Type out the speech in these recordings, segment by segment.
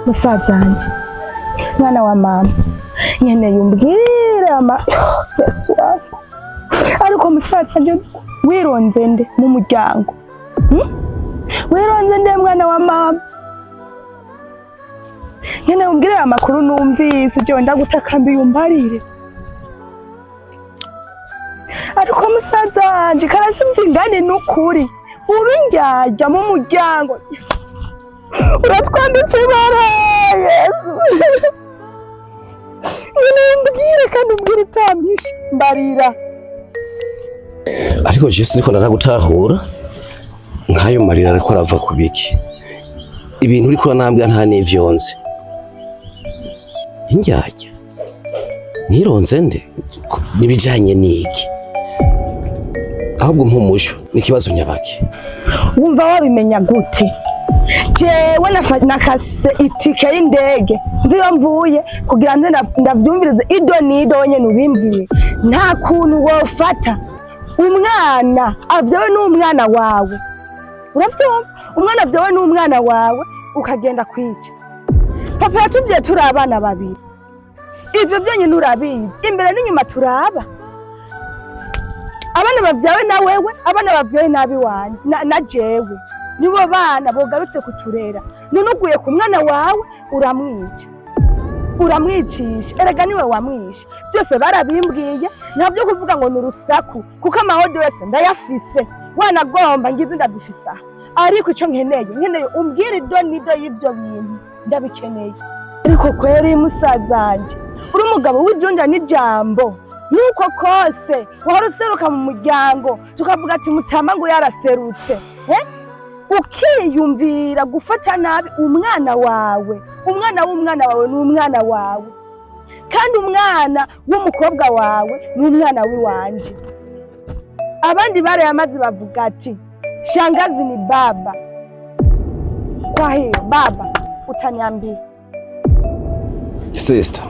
Musaza wanje, mwana wa mama, nkeneye umbwire ama Yesu wangu. Ariko musaza wanje, wironze nde mu muryango? Wironze nde, mwana wa mama? Nkeneye umbwire amakuru numvise. Jewe ndagutakambiye, umbarire. Ariko musaza wanje, karasinzi ingane n'ukuri uba indyarya mu muryango, uratwambitse ibara. Yesu, nkeneye umbwire kandi umbwire utampishe, mbarira. Ariko je siniko naragutahura. Nk'ayo marira ariko arava ku biki? Ibintu uriko uranambwira nta n'ivyo nzi. Indyarya ntironze nde? Nibijanye n'iki? Ahubwo mpumujo n'ikibazo nyabaki? Wumva wabimenya gute? Jewe nakase itike y'indege, nziyo mvuye kugira nze ndavyumvirize ido nido wenyene ubimbwiye. Nta kuntu wofata umwana avyawe n'umwana wawe, uravyumva? Umwana avyawe n'umwana wawe ukagenda kwica. Papa yatuvye turi abana babiri, ivyo vyonyene urabizi. Imbere n'inyuma turaba abana bavyawe na wewe, abana bavyawe nabi wanje na jewe, nibo bana bogarutse kuturera. None uguye ku mwana wawe uramwica, uramwicisha. Erega niwe wamwishe. Byose barabimbwiye, ntabyo kuvuga ngo ni urusaku, kuko amahodi yose ndayafise, wanagomba ngizi ndazifise aha. Ariko ico nkeneye, nkeneye umbwire ido nido y'ivyo bintu, ndabikeneye. Ariko kweri musazanje, uri umugabo w'ijunja n'ijambo, nuko kose wahora useruka mu muryango, tukavuga ati mutama ngo yaraserutse, eh? Ukiyumvira gufata nabi umwana wawe, umwana w'umwana wawe ni umwana wawe, kandi umwana w'umukobwa wawe ni umwana w'iwanje. Abandi barayamaze bavuga ati shangazi ni baba. Kwa hiyo baba, utaniambia. Sister,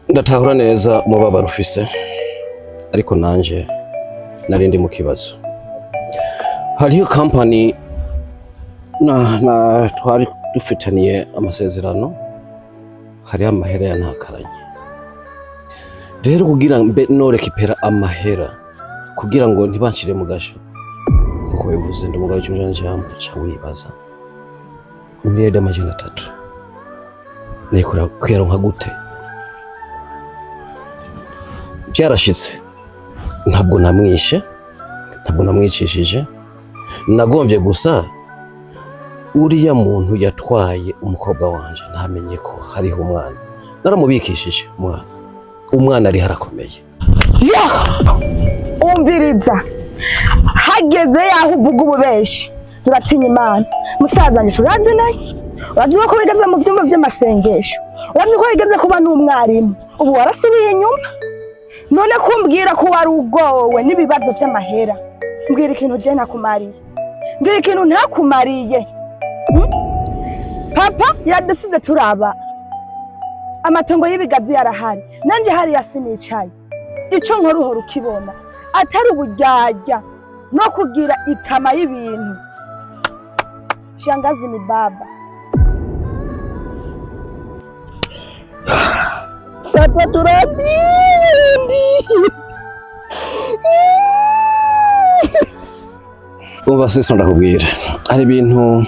ndatahura neza umubabaro ufise, ariko nanje nari ndi mu kibazo. Hariho kampani na twari dufitaniye amasezerano, hariho amahera yantakaranye. Rero kugira mbe norekipera amahera, kugira ngo ntibanshire mu gasho, nkuko bivuze, ndi umugabo w'ijunja n'ijambo. Ca wibaza 300,000,000 nayikora kuyaronka gute? Byarashitse, ntabwo namwishe, ntabwo namwicishije. Nagombye gusa uriya muntu yatwaye umukobwa wanje ntamenye ko hariho umwana. Naramubikishije umwana, umwana ari harakomeye. Ya, umviriza, hageze yaho uvuga ububeshi, turatinya Imana. Musaza wanjye, turazi nayo, urazi ko wigeze mu vyumba vy'amasengesho, urazi ko wigeze kuba n'umwarimu, ubu warasubiye inyuma. None kumbwira ko wari ugowe n'ibibazo vy'amahera, mbwira ikintu je nakumariye, mbwira ikintu ntakumariye. Papa yadusize turaba amatongo y'ibigazi yarahari, nanje hariya sinicaye. Ico nkora uhora ukibona, atari uburyarya no kugira itama y'ibintu. Shangazi ni baba. Sasa turandi. Umva sisi, ndakubwira, hari ibintu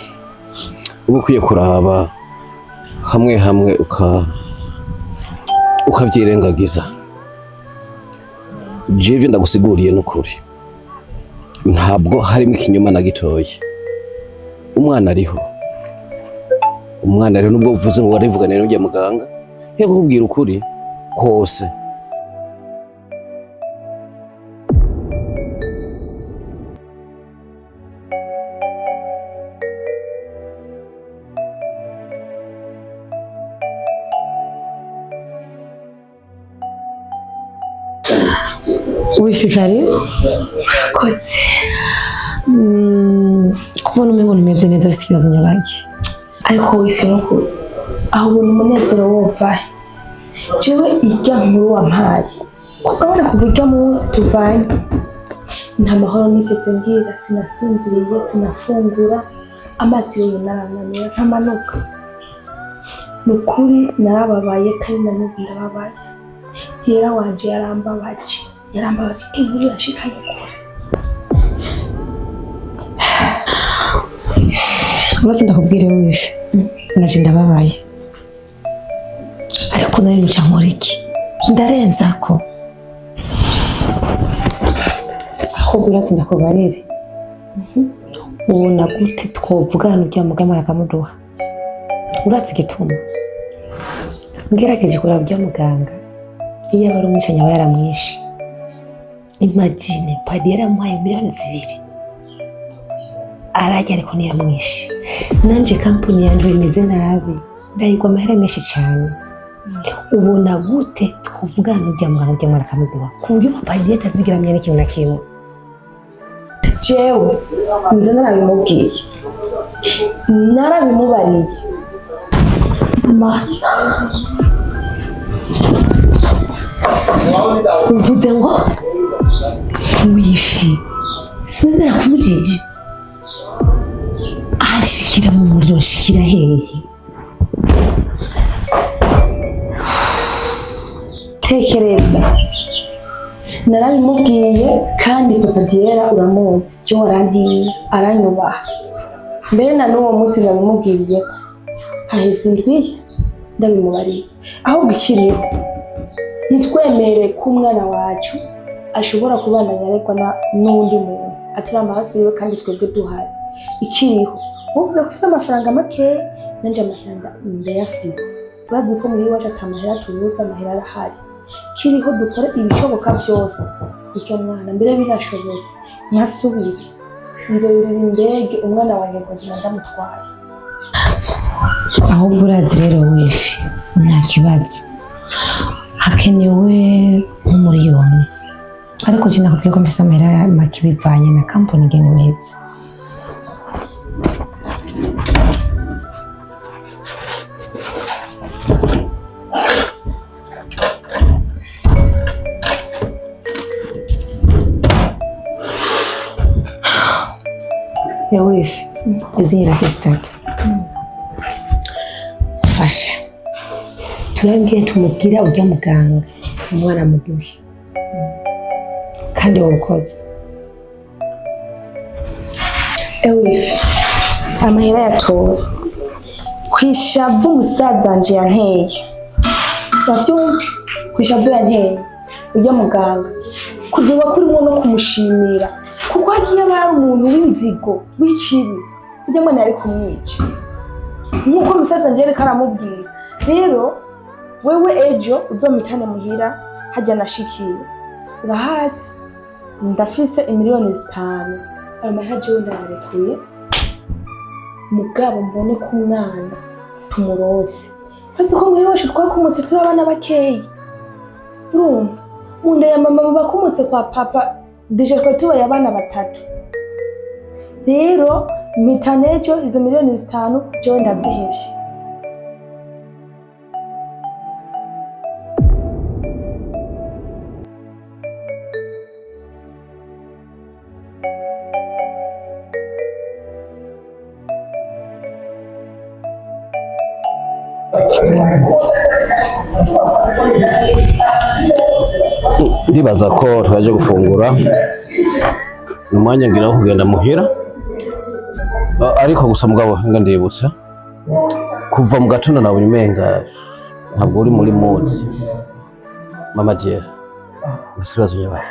uba ukwiye kuraba hamwe hamwe ukabyirengagiza. Jewe ndagusiguriye n'ukuri, ntabwo harimo ikinyoma na gitoya. Umwana ariho, umwana ariho. Nubwo uvuze ngo warivugane n'ujya muganga, he kukubwira ukuri kose. Wifi, karibu. Murakoze. Kubona umengo ntumeze neza, ufite ikibazo nyabaki? Ariko wifi, nukuri aho ubona umunezero wova he? Jewe irya nkuru wampaye, urabona kuva urya munsi tuvanye nta mahoro nigeze ngira, sinasinziriye, sinafungura. Amazi yoyo narananiwe, ntamanuka. Ni ukuri narababaye, kandi na n'ubu ndababaye. Byera wanje yarambabaje, yarambabaje. Inkuru irashikanye kure. Uretse ndakubwire wifi, naje ndababaye, ariko nayo nuca nkora iki? Ndarenzako ahubwo uretse ndakubarire, ubona gute twovugana ujya mugama akamuduha? Uratse igituma ngerageje kuraba ujya muganga, iyo aba ari umwicanyi aba yaramwishe. Imagine, padi yaramuhaye miliyoni 2 arajya, ariko ntiyamwishe. Nanje kampani yanjye bimeze nabi, ndayigwa amahera menshi cyane. Ubona gute twovugana ujya muganga, ujya mwana akamuduha, ku buryo papa atazigira amenya n'ikintu na kimwe? Jewe nza narabimubwiye, narabimubariye. Mana, uvuze ngo wifi sinzira kumujiji ashikira mu muriro, nshikira hehe? Tekereza, narabimubwiye. Kandi papa Diera uramuzi, jewe arantinya, aranyubaha. Mbere na n'uwo munsi nabimubwiriye ko haheze indwi ndabimubariye. Ahubwo ikiriho, ntitwemere ko umwana wacu ashobora kubandanya aregwa n'uwundi muntu atari amaraso yiwe, kandi twebwe duhari. Ikiriho, uvuze ko ufise amafaranga makeya, nanje amahera ndayafise. Urazi ko muhira iwacu ata mahera tubuze, amahera arahari. Kiriho, dukore ibishoboka byose iryo mwana, mbere birashobotse nkasubire nzoyurira indege, umwana wanjye nzaguma ndamutwaye. Ahubwo urazi rero wifi, nta kibazo, hakenewe nk'umuriyoni, ariko je nakubwiye ko mfise amahera make bivanye na kampani ingene imeze. Ya wifi, izi ni laki 3. Fasha turabwiye, tumubwira ujya muganga, umwana muduhe, kandi wawukoze. Ewifi, amahera yatora kwishavu umusaza wanje yanteye, uravyumva? Kwishavu yanteye ujya muganga, kuzoba kurimo no kumushimira, kuko hagiye aba ari umuntu w'inzigo, w'ikibi, ujya mwana yari kumwica, nk'uko umusaza wanje yariko aramubwira. Rero wewe ejo uzomitane muhira hajya nashikiye, urahazi ndafise imiliyoni 5. Ayo mahera jewe ndayarekuye, mugabo mbone ko umwana tumurose. Bazi ko muhira wacu twakomotse turi abana bakeyi, urumva, mu nda ya mama bakomotse kwa papa, déjà twari tubaye abana batatu. Rero mitanejo izo miliyoni 5 jewe ndazihevye. Ndibaza ko twaje gufungura, ni umwanya ngira wo kugenda muhira. Ariko gusa mugabo nga ndibutsa, kuva mu gatondo nabonye umenga ntabwo uri muri mood. Mama Diera, ibibazo nyabaye?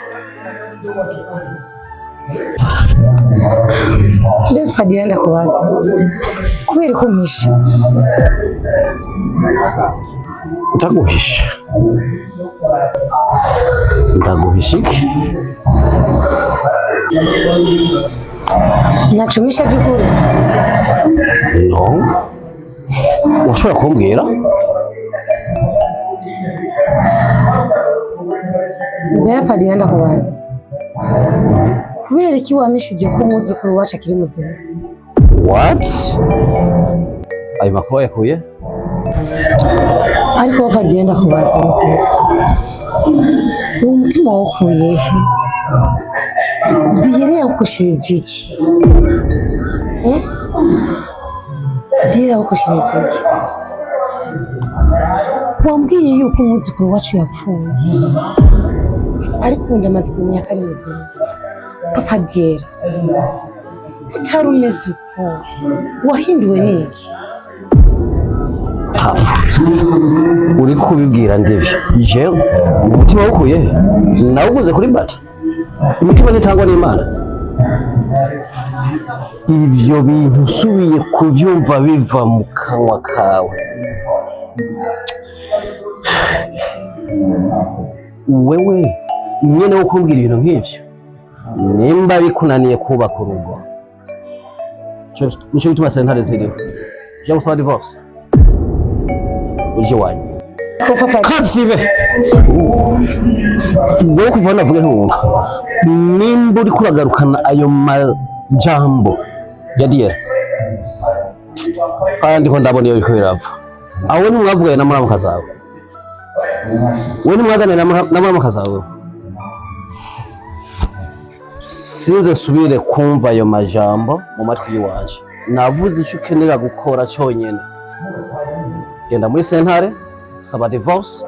Mbe Fadila, ndakubaza, kubera ko mpisha? Ndaguhisha? Ndaguhisha iki? Nacumisha vy'ukuri? No, urashobora kumbwira. Mbe Fadila, ndakubaza, kubera iki wamishije ko umwuzukuru wacu akiri muzima? What? Ayo makuru wayakuye? Ariko Fadila, ndakubaza n'ukuri, uwo mutima wawukuye he? Diyere yakushirije iki? Eh? Diyera agukoshereje iki? Wambwiye yuko umwuzukuru wacu yapfuye, ariko ubu ndamaze kumenya ko ari muzima. Papa Diyera, utari umeze uko, wahinduwe n'iki? Uri kubibwira ndivyo jewe umutima wukuye nawuguze kuri bata. Umutima ntitangwa n'Imana. Ivyo bintu usubiye kuvyumva biva mu kanwa kawe, wewe nyene wo kumbwira ibintu nk'ivyo, nimba bikunaniye kubaka urugo, nico gituma sentare ziriho. Je gusaba divorce uje iwanyu. Ko papa Kazibe, wowe kuva navuge ntiwumva. Nimba uriko uragarukana ayo majambo ya Diyera, kandi ko ndabona iyo biriko birava aho, ntimwavuganye na muramukazi wawe, we ntimwaganire na muramukazi wawe. Sinze nsubire kumva ayo majambo mu matwi y'iwanje. Navuze ico ukenera gukora cyonyene: genda muri sentare, saba divorce.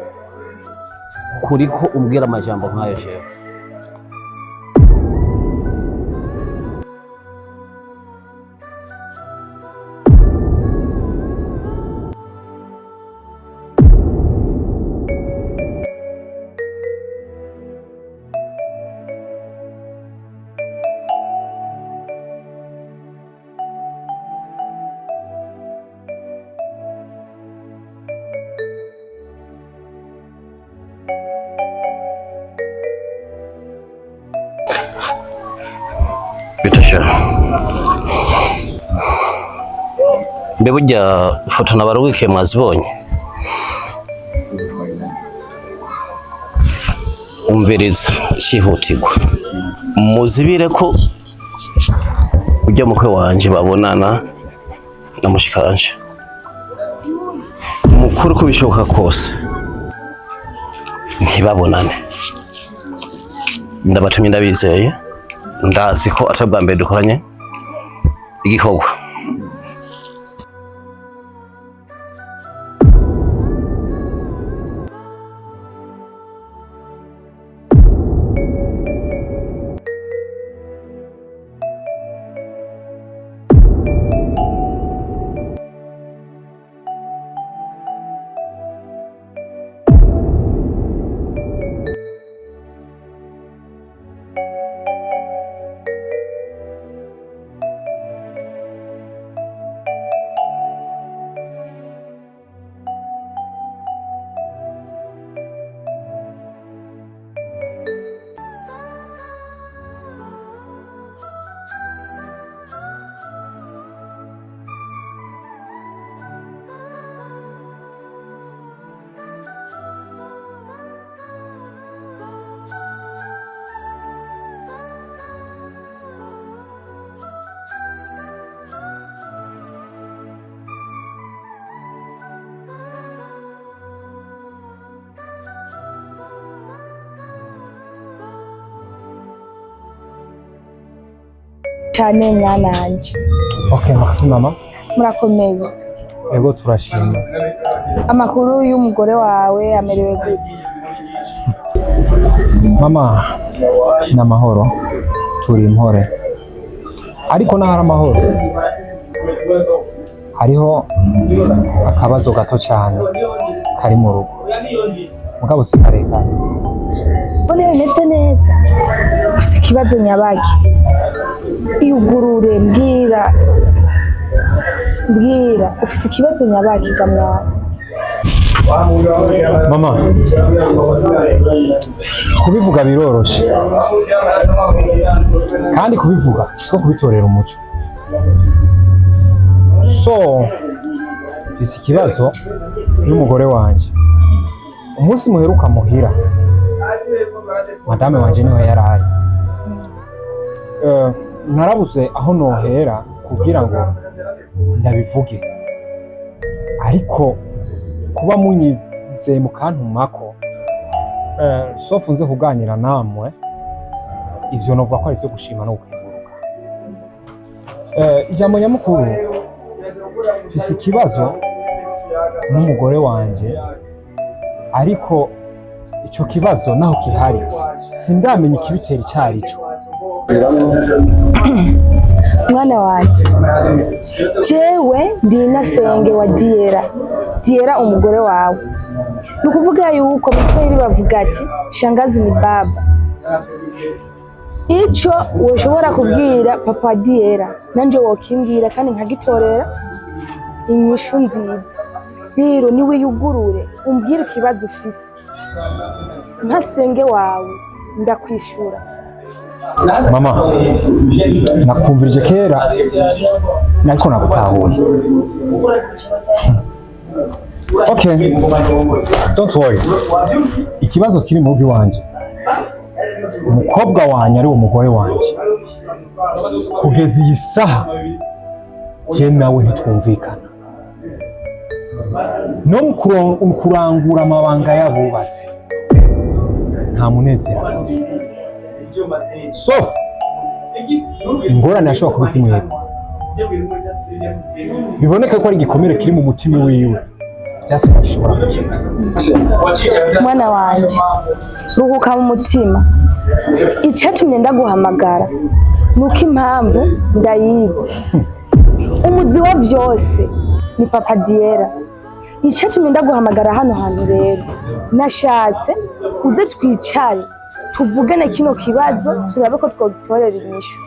Kuriko umbwira amajambo nk'ayo jewe. Bitasha, mbe burya ifoto nabarugikiye mwazibonye? Umviriza, cyihutirwa muzibire ko ujya mukwe wanje babonana na mushikanje mukuru uko bishoboka kose, ntibabonane. Ndabatumye, ndabizeye, ndazi ko atari bwa mbere dukoranye igikorwa. Cyane mwananje. Ok, merci mama. Murakomeye? Ego, turashima. Amakuru y'umugore wawe, amerewe gute? Mama, ni amahoro, turi impore. Ariko naho ari amahoro, hariho akabazo gato cyane kari mu rugo. Mugabo si karekare. Mbona bimeze neza, ufite ikibazo nyabaki? Iyugurure, mbwira, mbwira, ufite ikibazo nyabaki gamwana? Mama, kubivuga biroroshe, kandi kubivuga siko kubitorera umuco. So, mfise ikibazo n'umugore wanje. Umunsi muheruka muhira, madame wanje niwe yarari. Narabuze aho nohera kugira ngo ndabivuge, ariko kuba munyizeye mukantumako, sauf nze kuganira namwe, ivyo novuga ko ari ivyo gushima no gukenguruka. Ijambo nyamukuru Mfise ikibazo n'umugore wanje, ariko ico kibazo naho kihari sindamenya ikibitera icarico. Mwana wanje, jewe ndi inasenge wa Diera, Diera umugore wawe. Ni ukuvuga yuko mu Kiswahili bavuga ati shangazi ni baba. Ico woshobora kubwira papa wa Diera nanje wokimbwira kandi nkagitorera inyishu nziza. Rero niwiyugurure umbwire ikibazo ufise, nka senge wawe ndakwishura. Mama, nakumvirije kera nariko nagutahuye. Okay, don't worry. Ikibazo kiri mu rugo iwanje, umukobwa wanje ari umugore wanje, kugeza iyi saha je nawe ntitwumvikana no mu kurangura amabanga y'abubatsi, nta munezero afise. Sauf ingorane yashobora kuba zimwebwe, biboneka ko ari igikomere kiri mu mutima wiwe, byase bishobora gukira. Mwana wanje, ruhuka mu mutima. Icatumye ndaguhamagara nuko impamvu ndayizi, umuzi wa vyose ni papa Diera. Icatumye ndaguhamagara hano hantu rero, nashatse uze twicare tuvugane kino kibazo, turabe ko twogitorera inyishu.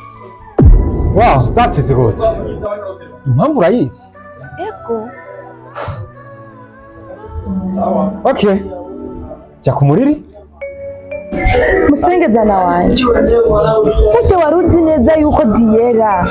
Wow, that is good. Impamvu urayizi? Ego. Okay, jya ku muriri. Musengezana wanje, burya wari uzi neza yuko Diera